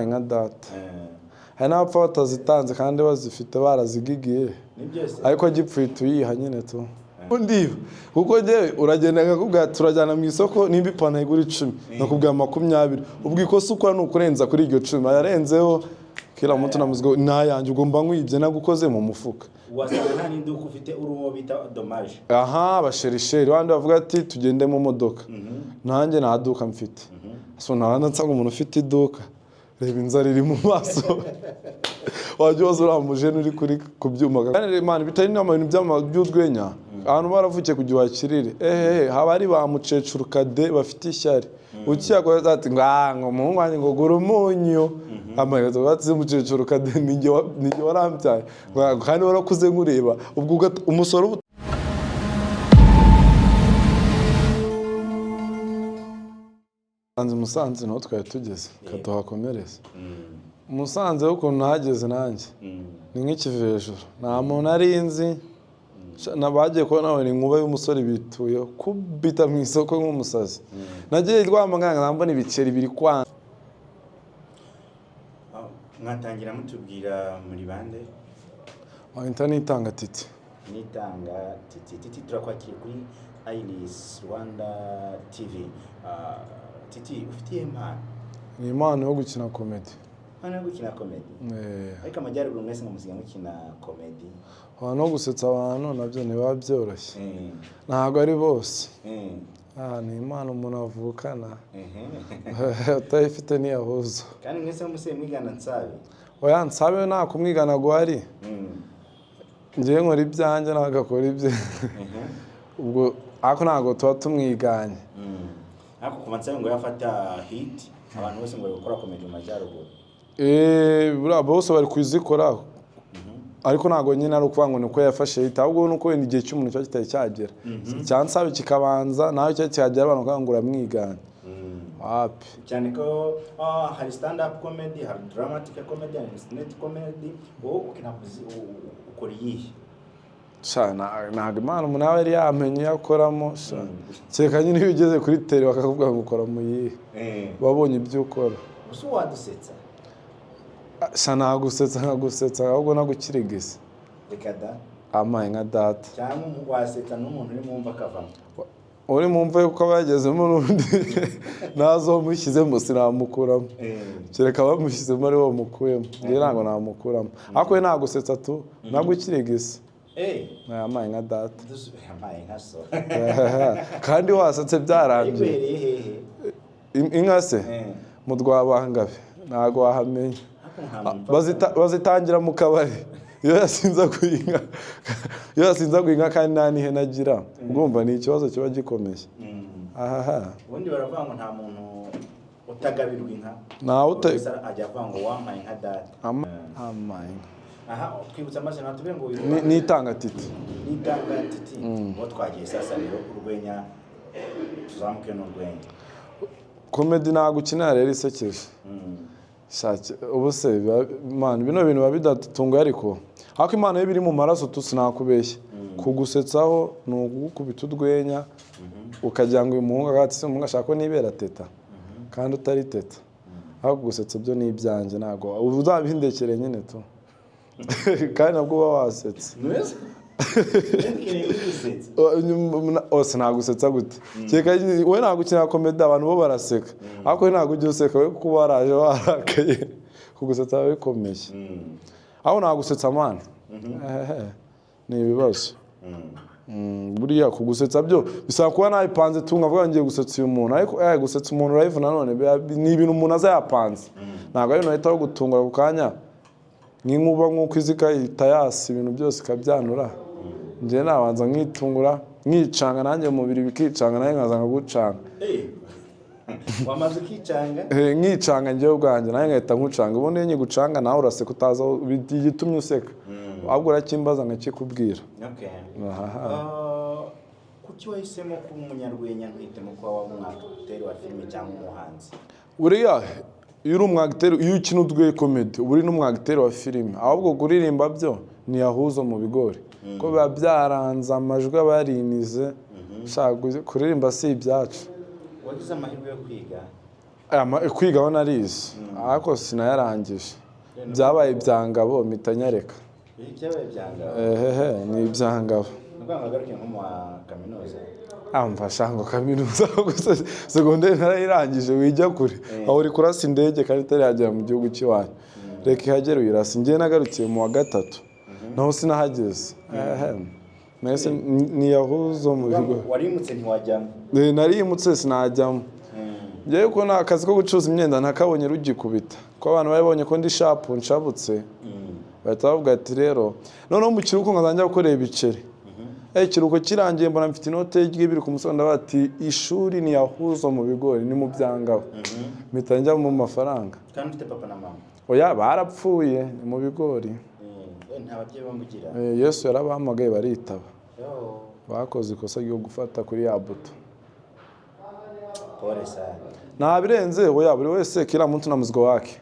Nka data, hari n'abapfa batazitanze kandi bazifite barazigigiye. Ni byose. Ariko gipfuye tuyiha nyine tu undi, kuko njyewe uragenda nkakubwira turajyana mu isoko, nimba ipantaro igura 10 nakubwira 20, ubwo ikosa ukora ni ukurenza kuri iryo 10, ayarenzeho kila mtu na mzigo nayanjye, ugomba nkwibye nagukoze mu mufuka. Wasanga nta n'iduka ufite, uri uwo bita dommage. Aha abasherisheri bandi bavuga ati tugende mu modoka, nanjye nta duka mfite, so ntabwo nsanga umuntu ufite iduka. Reba inzara iri mu maso, wajya ubaza uriya mujene uri kuri ku byuma. Kandi man, bitari n'ibintu by'urwenya, abantu baravukiye kugira wakirire, ehehe, haba ari ba mukecuru kade bafite ishyari, ukiyakora ati ngo ah, ngo umuhungu wanjye ngo gura umunyu, amaherezo batse mukecuru kade ninjye warambyaye. Ngo kandi warakuze nkureba, ubwo umusoro uba Musanze niho twari tugeze, kaduhakomereze. Musanze ukuntu nahageze nanjye ni nk'ikivejuru, nta muntu ari nzi. Bagiye kubona babona inkuba y'umusore bituye kubita mu isoko nk'umusazi. Nagiye rwamagana mbona ibiceri biri kwanga. Mwatangira mutubwira muri bande? Wahita nitanga Titi. Nitanga Titi. Titi, turakwakira kuri Iris Rwanda TV. Titi, ufitiye impano? Ni impano yo gukina comedy. Impano yo gukina comedy? Ariko amajyaruguru mwese ngo musigaye mukina comedy. Abantu no gusetsa abantu nabyo ntibiba byoroshye, ntabwo ari bose. Ni impano umuntu avukana, utayifite ntiyahuza. Kandi mwese musigaye mwigana Nsabi. Oya, Nsabe nta kumwigana guhari. Njyewe nkora ibyanjye, ntabwo akora ibye, ubwo ariko ntabwo tuba tumwiganye. Ariko kuva Nsabi ngo yafata hit, abantu bose ngo bari gukora comedy mu majyaruguru. Buriya bose bari kuzikora, ariko ntabwo nyine ari ukuvuga ngo ni uko yafashe hit, ahubwo ni uko wenda igihe cy'umuntu kiba kitari cyagera, cya Nsabi kikabanza, nawe cyo cyagera abantu bakavuga ngo uramwigana. Wapi. Cyane ko hari stand up comedy, hari dramatic comedy, hari net comedy. Wowe ukina ukora iyihe? Sha, ntabwo impano umuntu aba yari yamenye iyo akoramo sha. Kereka nyine iyo ugeze kuri tele bakakubwira ngo ukora mu yihe, wabonye ibyo ukora. Gusa wadusetsa? Sha, nagusetsa nkagusetsa, ahubwo nagukirigisa. Reka da! Amaye nka data. Cyangwa wasetsa n'umuntu uri mwumva akavamo? Uri mu mva yuko aba yagezemo n'undi, nazo wamushyizemo sinamukuramo. Kereka bamushyizemo ari wo wamukuyemo, njyewe ntabwo namukuramo, ariko we nagusetsa tu nagukirigisa. Amaye nka data. Amaye nka so. Kandi wasetse byarangiye. Ayiguhereye hehe? Inka se? Mu Rwabangabe, ntabwo wahamenya. Ariko nta muntu. Bazitangira mu kabari iyo yasinze aguha inka, iyo yasinze aguha inka kandi nta n'ihene agira, urumva ni ikibazo kiba gikomeye. Ahaha. Ubundi baravuga ngo nta muntu utagabirwa inka. Ntawe Gusa ajya avuga ngo wampaye inka data. Amaye inka. Aha twibutsa amazina, natubwire ngo Nitanga Titi. Nitanga Titi. Uwo twagiye sasa rero urwenya, tuzamuke n'urwenya. Comedy ntabwo ukinira rero isekeje. Ubu se man, bino bintu biba bidatunguye, ariko Imana yo biri mu maraso tu, sinakubeshya, kugusetsaho ni ukugukubita urwenya ukagira ngo uyu muhungu agati se umuhungu ashaka ko nibera teta kandi utari teta, ariko kugusetsa byo ni ibyanjye, ntabwo uzabindekere nyine tu, kandi nabwo uba wasetse. Neza, ntukeneye kugusetsa. Ose nagusetsa gute? Kereka we ntabwo ukina comedy, abantu bo baraseka, ariko we ntabwo ujya useka, we kuko waraje warakaye, kugusetsa biba bikomeye. Aho nagusetsa man, ehehe, ni ibibazo. Buriya kugusetsa byo bisaba kuba nabipanze tu, nkavuga ngiye gusetsa uyu muntu, ariko gusetsa umuntu live nanone ni ibintu umuntu aza yapanze, ntabwo ari ibintu bahita bagutungura ako kanya nk'inkuba, nk'uko izi ikahita yasa ibintu byose ikabyanura. Njyewe nabanza nkitungura, nkicanga nanjye mu mubiri bikicanga, nanjye nkaza nkagucanga. Wamaze ukicanga? Nkicanga njyewe ubwanjye, nanjye ngahita nkucanga. Ubundi iyo nkigucanga nawe uraseka utazi aho igitumye useka, ahubwo urakimbaza nkakikubwira. Ahaha. Kuki wahisemo kuba umunyarwenya ntuhitemo kuba waba umwakiteri wa filime cyangwa umuhanzi? Buriya iyo uri umwagiteri, iyo ukina udwe comedy, uba uri n'umwagiteri wa filime, ahubwo kuririmba byo ntiyahuza mu bigori ko biba byaranze, amajwi aba yarinize. Shaka, kuririmba si ibyacu. Wagize amahirwe yo kwiga? Kwigaho narize, ariko sinayarangije, byabaye ibyangabo, mpita nyareka. Byabaye byangabo? Ehehe, ni ibyangabo. Ni ukuvuga ngo agaruke nko mu wa kaminuza? Mfasha ngo kaminuza gusa, segonderi narayirangije. Wijya kure, aho uri kurasa indege kandi itaragera mu gihugu cy'iwanyu. Reka ihagere uyirase. Njyewe nagarukiye mu wa gatatu, naho sinahageze. Ehe. Nahise niyahuzo mu bigo. Warimutse ntiwajyamo? Narimutse sinajyamo. Njyewe ko nta kazi ko gucuruza imyenda ntakabonye rugikubita, ko abantu bari babonye ko ndi sharp nshabutse, bahita bavuga ati rero noneho mu kiruhuko nkazajya gukorera ibiceri. Ikiruhuko kirangiye mbona mfite inote y'ibiri ku musozi, ndavuga ati ishuri ni yahuzo mu bigori, ni mu byangabo, mpita njya mu mafaranga. Kandi ufite papa na mama? Oya, barapfuye, ni mu bigori. Nta babyeyi bamugira? Yesu yarabahamagaye baritaba. Yo. Bakoze ikosa ryo gufata kuri ya buto. Pole sana. Nta birenze. Oya, buri wese kila mtu na mzigo wake.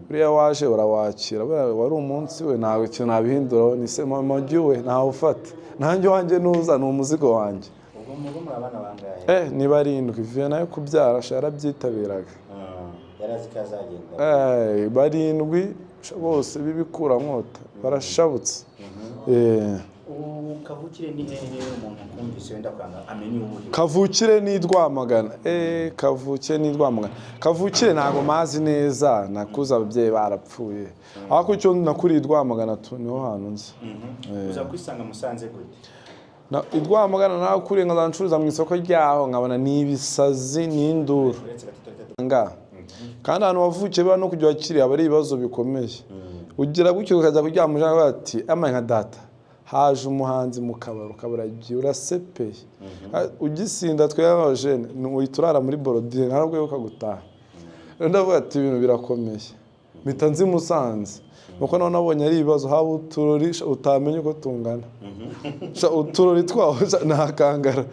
Buriya waje urawakira, buriya wari umunsi we, ntabwo ikintu nabihinduraho, ni se mama we ntawe ufata, nanjye wanjye nuza ni umuzigo wanjye. Ubwo mu rugo muri abana bangahe? Ni barindwi. Viyo nayo kubyara sha yarabyitabiraga. Yari azi ko azagenda. Barindwi sha, bose b'ibikurankota barashabutse. Ubu kavukire ni hehe, umuntu kumvise wenda kwanga amenye uwo uri? Kavukire ni Rwamagana. Kavukire ni Rwamagana. Kavukire ntabwo mazi neza, nakuze ababyeyi barapfuye, ariko icyo nakuriye i Rwamagana tu, niho hantu nzi. Uza kwisanga Musanze gute? I Rwamagana nakuriye nkaza ncuruza mu isoko ryaho, nkabona ni ibisazi n'induru. Uretse gato. Nga kandi ahantu wavukiye biba no kujya wakiriye aba ari ibibazo bikomeye. Ugira gutyo ukajya kuryama ujya ati amaye nka data, haje umuhanzi mu kabari, ukabura agiye urasepeye. Ugisinda twebwe abajene uhita urara muri borodire, ntabwo wibuka gutaha. Rero ndavuga ati ibintu birakomeye, mpita nzi Musanze, nuko naho nabonye ari ibibazo, haba uturori sha, utamenya uko tungana. Sha, uturori twaho sha, ni akangara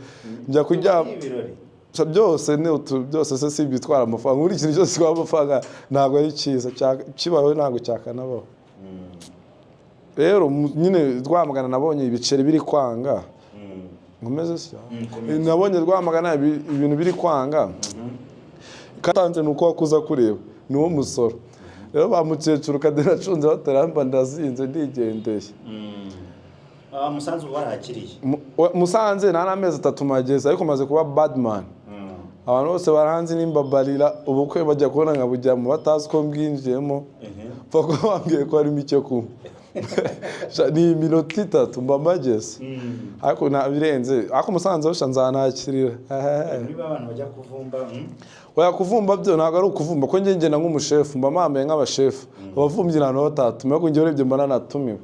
njya kuryama. Ibirori? Sha, byose ni utu byose se si ibitwara amafaranga? Buri kintu cyose gitwara amafaranga ntabwo ari cyiza. Kibaho ntabwo cyakanabaho. Rero nyine Rwamagana nabonye ibiceri biri kwanga. Nkomeze se? Komeza. Nabonye Rwamagana ibintu biri kwanga, katanze ni uko wakuza kureba ni wo musoro. Rero ba mukecuru kadena acunze bataramba, ndazinze ndigendeye. Musanze ubu warahakiriye? Musanze nta n'amezi 3 mageze, ariko maze kuba badman. Abantu bose baranzi nimbabarira ubukwe bajya kubona nkabujyamo batazi ko mbwinjiyemo, pfa kuba bambwiye ko harimo icyo kunywa. Sha, ni iminota 3 mba mbageze, ariko nta birenze. Ariko Musanze ho sha nzanakirira. Niba abantu bajya kuvumba? Oya, kuvumba byo ntabwo ari ukuvumba, ko njye ngenda nk'umushefu, mba mpambaye nk'abashefu. Abavumbyi nta hantu batatumiwe, ariko njye urebye mbona natumiwe,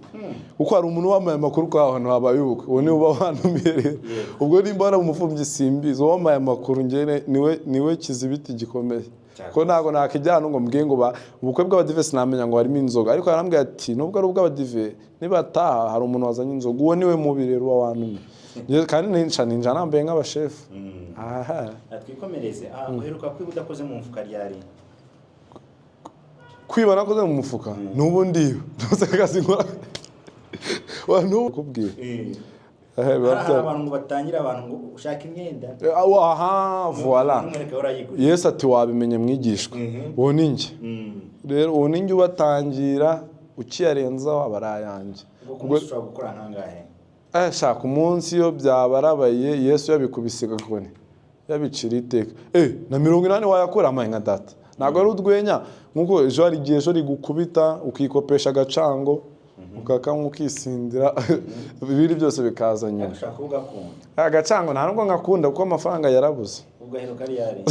kuko hari umuntu wambaye amakuru ko aho hantu habaye ubukwe, uwo niwe uba wantumiye. Rero ubwo nimba hari umuvumbyi simbizi, uwambaye amakuru njye niwe kizibiti gikomeye, ko ntabwo nakijyana ngo mbwiye ngo ubukwe bw'abadive sinamenya ngo harimo inzoga, ariko yarambwiye ati nubwo ari ubw'abadive nibataha hari umuntu wazanye inzoga, uwo niwe mubi rero uba wantumiye. Kandi ninja nambaye nk'abashefu. Aha. Twikomereze. Uheruka kwiba udakoze mu mufuka ryari? Kwiba nakoze mu mufuka n'ubu ndiba ntuze akazi nkora wa n'ubu kubwira. Biba Hari abantu ngo batangira abantu ngo ushaka imyenda. Aha, voilà. Numwereka urayigura. Yesu ati wabimenye mwigishwa. Uwo ni njye. Rero uwo ni njye ubatangira, ukiyarenzaho aba ari ayanjye. Ubwo ku munsi ushobora gukora nkangahe? Shaka umunsi iyo byabarabaye, Yesu yabikubise gakoni yabicira iteka, na 80 wayakora amaye nka data. Ntabwo ari urwenya, nkuko ejo hari igihe ejo rigukubita ukikopesha agacango ukakanywa ukisindira, ibindi byose bikaza nyuma. Ushaka kuba ugakunda? Agacango nta nubwo ngakunda, kuko amafaranga yarabuze. Ubwo aheruka ryari?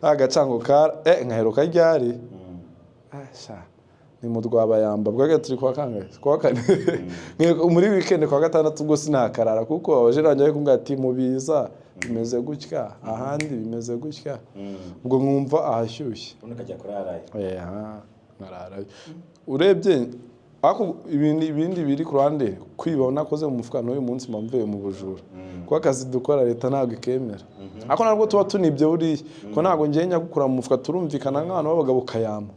Agacango ka nkaheruka ryari? Sha, ni mu Rwabayamba bwaga, turi kwa kangahe? Kwa kane. Muri weekend kwa gatandatu ubwo sinakarara, kuko abajene banjye bari kumbwira ati mubiza bimeze gutya, ahandi bimeze gutya, ubwo nkumva ahashyushye. Ubundi ukajya kurarayo? Nkararayo. Urebye ariko ibindi biri ku ruhande, kwiba nakoze mu mufuka n'uyu munsi mba mvuye mu bujura, kuko akazi dukora leta ntabwo ikemera, ariko ntabwo tuba tunibye buriya, ko ntabwo ngiye nyagukura mu mufuka, turumvikana nk'abantu b'abagabo ukayama.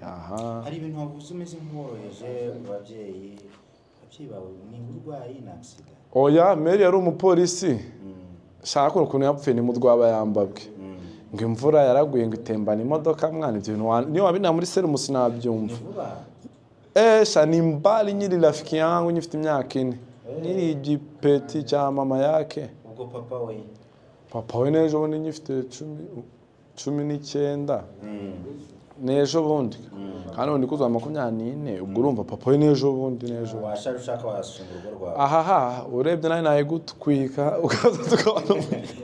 Aha. Hari ibintu wavuze umeze nk'uworoheje ku babyeyi. Ababyeyi bawe ni uburwayi, ni accident? Oya, Mary yari umupolisi. Shaka ukuntu yapfuye ni mu Rwabayambabwe. Ngo imvura yaraguye ngo itembana imodoka. Mwana, ibyo bintu niyo wabina muri serumu sinabyumva. Ni vuba? Esha, ni mbali. Nyiri rafiki yangu, nyifite imyaka 4, nyiri igipeti cya mama yake. Ubwo papa we? Papa we n'ejo bundi, nyifite 19 n'ejo bundi, kandi ubundi kuzuza 24. Ubwo urumva papa we n'ejo bundi, n'ejo bundi. Washaje ushaka washinga urugo rwawe. Ahaha, urebye nawe nayigutwika ukaza tukabona.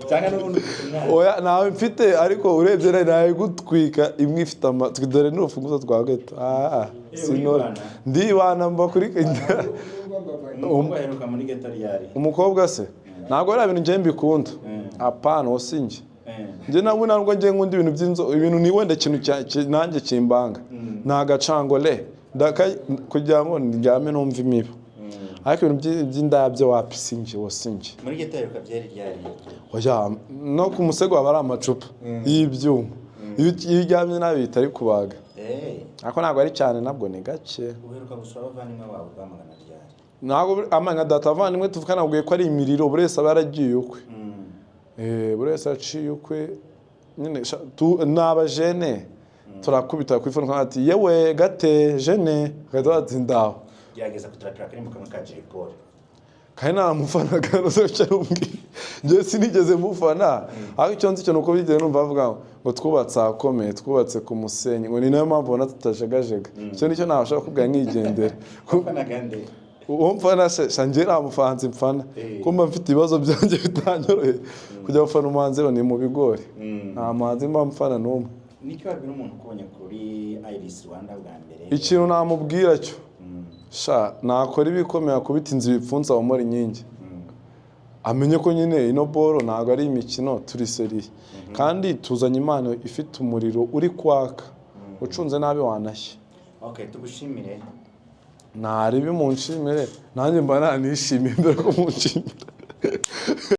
Cyangwa n'ubundi ufite umwana? Oya, ntawe mfite, ariko urebye nawe nayigutwika imwe ifite amatwi. Dore n'urufunguzo rwa geto. Ah, sinora. Uribana? Ndibana, mba kuri Umukobwa aheruka muri geto ryari? Umukobwa se ntabwo ari ibintu njye mbikunda. Apana, uwo si njye. Njye nawe ntabwo njye nkunda ibintu by'inzo, ibintu ni wenda ikintu nanjye kimbanga ni agacangole kugira ngo ndyame numve imibu, ariko ibintu by'indabyo wapi, si njye, uwo si njye. Muri geto aheruka byeri ryari? Oya, no ku musego haba ari amacupa y'ibyuma. Iyo uryamye nabi bitari kubaga. Ariko ntabwo ari cyane, nabwo ni gake. Uheruka gusura abavandimwe bawe rwamagana ryari? Ntabwo ama nka data, avandimwe tuvukana, nabwiye ko ari imiriro, buri wese aba yaragiye ukwe. Buri wese yaciye ukwe nyine. Ni abajene turakubita ku ifoni ati: "Yewe gate jene", agahita bati: "Ndaho." Gerageza kuturapira akaririmbo kamwe ka Jay Polly. Kandi naramufanaga, nuze umbwira, njye sinigeze mufana, ariko icyo nzi cyo ni uko bigeze numva bavuga ngo twubatse ahakomeye, twubatse ku musenyi, ngo ni nayo mpamvu ubona tutajegajega. Icyo nicyo nabasha kukubwira nkigendera. Wafanaga nde? Uwo mfana se? Sha, njye nta mufanzi mfana. Kumba mfite ibibazo byanjye bitanyoroheye kujya gufana umuhanzi rero ni mu bigori. Nta muhanzi mba mfana n'umwe. Nicyo wabwira umuntu ukubonye kuri Iris Rwanda bwa mbere? Ikintu namubwira cyo, sha, nakora ibikomeye, akubita inzu ibipfunsi abomora inkingi, amenye ko nyine ino boro ntabwo ari imikino, turi sérieux kandi tuzanye impano ifite umuriro uri kwaka. Ucunze nabi wanashye. Okay, tugushimire. Ntaribi, munshimire, nanjye mba nanishimiye mbere ko munshimira.